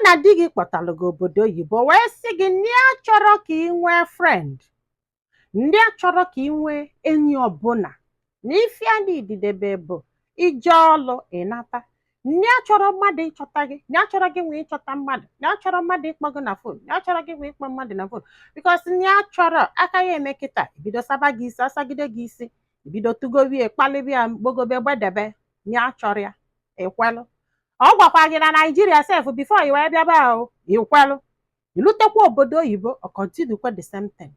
Na di gị kpọtalụ gị obodo oyibo wee sị gị ndị a chọrọ ka ị nwee friend, ndị a chọrọ ka ị nwee enyi ọbụla, na ife a ididebe bụ ije ọlụ ịnata, ndị a chọrọ mmadụ ịchọta gị, ndị a chọrọ gị nwee ịchọta mmadụ, ndị a chọrọ mmadụ ịkpọ gị na phone, ndị a chọrọ gị nwee ịkpọ mmadụ na phone, because ndị a chọrọ aka ya eme kịta ebido saba gị isi, asagide gị isi, ebido tụgowie, kpalibia, gbogobe, gbedebe. Ndị a chọrọ ya ekwelụ. Ọ gwakwa gị na Naijiria sef before i wee bịaba o ikwelụ, ilutekwa obodo oyibo, ọ continue kwa the same thing.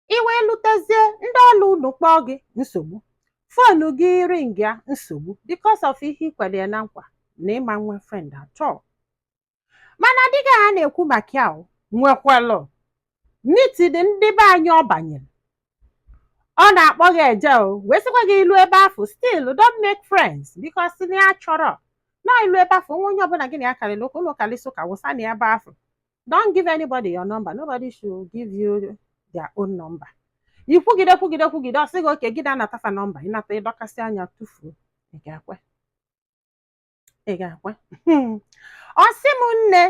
I wee lutezie, ndị ọlụ unu kpọọ gị, nsogbu. Phone gị ring ya, nsogbu, because of ihe ikwere ya na nkwa na ịma nwe friend at all. Mana dịka ha na-ekwu maka ya, o nwekwalụ meeting ndị be anyị ọ banyere, ọ na-akpọ gị eje, o wee sịkwa gị ilu ebe afụ, still don't make friends, because na ya chọrọ na ilu ebe afụ nwa onye ọbụla gị na ya karịrị ụka ụlọ kalịsị ụka wụsa na ebe afụ. Don't give anybody your number, nobody should give you their own number. Ikwugide kwugide kwugide, ọ sị gị oke gị na-anatafa number, ịnata ịdọkasị anya tụfuo. Ị ga-ekwe? Ị ga-ekwe? Ọ sị m, nne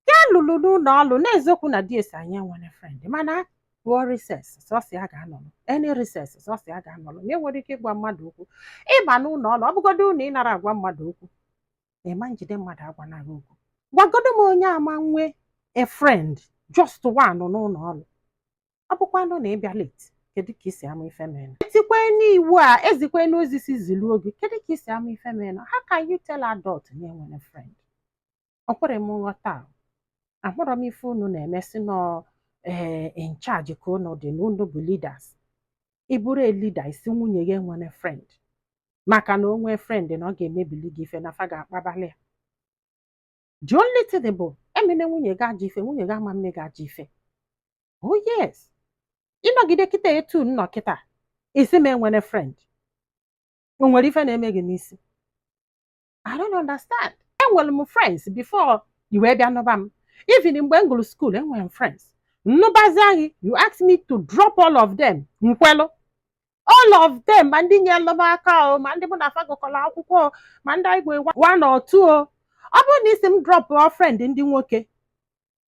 ya lụrụ n'ụlọ ọrụ n'eziokwu na di esi anyị nwere friend, mana pụọ recess, sọsọ ya ga-anọrọ. Any recess, sọsọ ya ga-anọrọ, na enwere ike ịgwa mmadụ okwu ịba n'ụlọ ọrụ. Ọ bụgodo na ị nara agwa mmadụ okwu, ịma njide mmadụ agwanaghị okwu. Gwagodo m onye ama nwe a friend, just one, n'ụlọ ọrụ. Ọ bụkwanụ na ịbịa late, kedu ka isi ama ife mere? Etikwe n'iwu a ezikwe n'ozi si ziluo gị, kedu ka isi ama ife mere? How can you tell adult na enwere friend? Ọ kwere m nghọta. Ahụrọ m ife unu na-eme si nọ ee in charge ka unu dị na unu bụ leaders. Ị bụrụ a leader, isi nwunye gị enwere friend, maka na o nwee friend na ọ ga-emebili gị ife na fa ga-akpabalị ya. The only thing bụ emene nwunye gị ajọ ife, nwunye gị ama mme gị ajọ ife. Oh yes, ịnọgide kịta etu nnọ kịta, isi m enwere friend, o nwere ife na-eme gị n'isi? I don't understand. Enwere m friends before i wee bịa nụba m. Even mgbe m gụrụ school, enwere m friends. Nnụbazi gị, you ask me to drop all of them, nkwelụ all of them, ma ndị nyelụ m aka o, ma ndị mụ na afa gụkọrọ akwụkwọ o, ma ndị anyị gwe one or two o. Ọ bụrụ na isi m drop all friend ndị nwoke,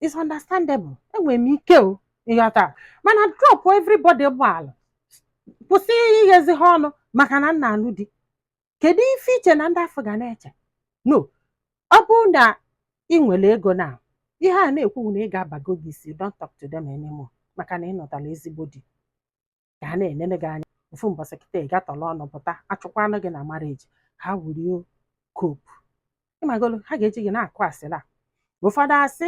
it's understandable, enwere m ike o ịghọta. Mana drop everybody gbaala, kwụsị ighezi ha ọnụ maka na nna anụ di, kedu ife iche na ndị afọ ga na-eche? No, ọ bụrụ na ị nwere ego na ihe a na-ekwu na ị ga-abago gị isi, don't talk to them anymore, maka na ị nọtara ezigbo di ka a na-enene gị anya. Ofu mbọsị kịta ị gatọrọ ọnụ pụta, achụkwanụ gị na marriage. How will you cope? Ịmagolo ha ga-eji gị na-akụ asịrị a. Ụfọdụ asị,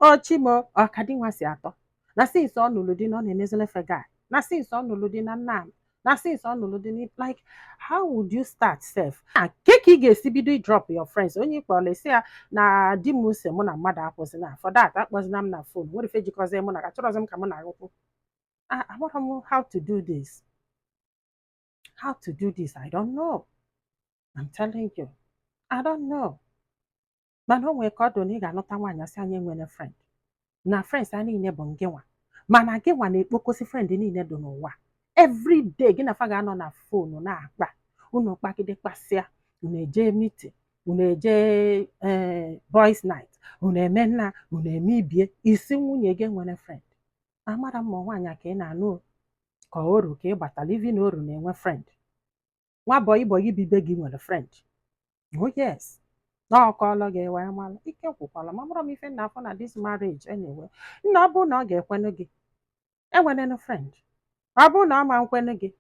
ochimo ọkadị nwa si atọ na since ọ nụrụ di na ọ na-emezili fegai, na since ọ nụrụ di na nna, na since ọ nụrụ di na, like, how would you start sef? Ke ka ị ga-esi bido drop your friends? Onye ịkpọrọ esi ya na di m si mụ na mmadụ akwụsịna, for that akpọzina m na phone, nwere ife jikọzie mụ na achọrọzi m ka mụ na agụkwụ. Amarọ m how to do this, how to do this, I don't know. I'm telling you, I don't know. Mana o nwere ka ọ dị na ị ga-anụta nwaanyị asị anyị enwere friend, na friends a niile bụ ngị nwa, mana gị nwa na-ekpokosi friend niile dị n'ụwa. Every day gị na fa ga-anọ na phone na-akpa, unu kpagide kpasịa, unu eje meeting, unu eje ee boys night, unu eme nna, unu eme ibie. Isi nwunye gị nwere friend? Amara m ma nwaanyị a ka ị na-anụ o, ka oru ka ị gbatara. Even oru na-enwe friend. Nwa boy boy bibe gị nwere friend. Oh yes, na ọkọọlọ gị wee malụ ike gwụkwala ma mụrụ m ife nna afọ na this marriage. Anyway, nna, ọ bụrụ na ọ ga-ekwenụ gị enwenenụ friend, ọ bụrụ na ọ ma nkwenụ gị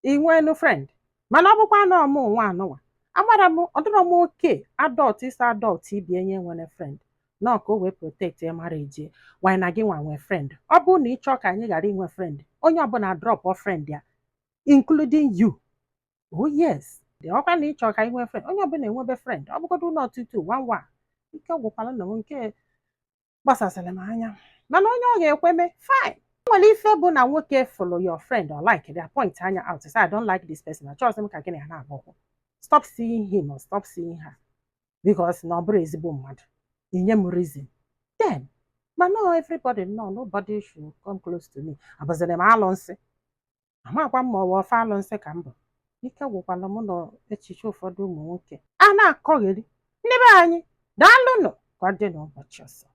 ị nweenụ friend. Mana ọ bụkwa na ọmụ nwa anụnwa, amara m ọ dịrọ m oke adult isi adult ibi enye nwere friend nọ ka o wee protect ya marriage. Why na gị nwa nwee friend? Ọ bụrụ na ị chọọ ka anyị ghara inwe friend, onye ọbụla drop friend ya, including you. Oh yes, ọkwa na ị chọọ ka anyị nwee friend, onye ọbụla enwebe friend, ọ bụgodu ụlọ tutu one one. Ike gwụkwara na m nke gbasasịrị m anya, mana onye ọ ga-ekwe mee, fine. Nwere ife bụ na nwoke follow your friend or like their point anya out, say, "I don't like this person, achọghịzị m ka gị na ya na-agbakwu. Stop seeing him or stop seeing her, because na ọ bụrụ ezigbo mmadụ." Inye m reason then. Mana everybody, no, nobody should come close to me. Abụzịrị m alụ nsị, amakwa m ma ọ bụ ofe alụ nsị ka m bụ. Ike gwụkwala m na echiche ụfọdụ ụmụ nwoke a na-akọgheri ndị be anyị. Daalụnụ, ka ọ dị n'ụbọchị ọzọ.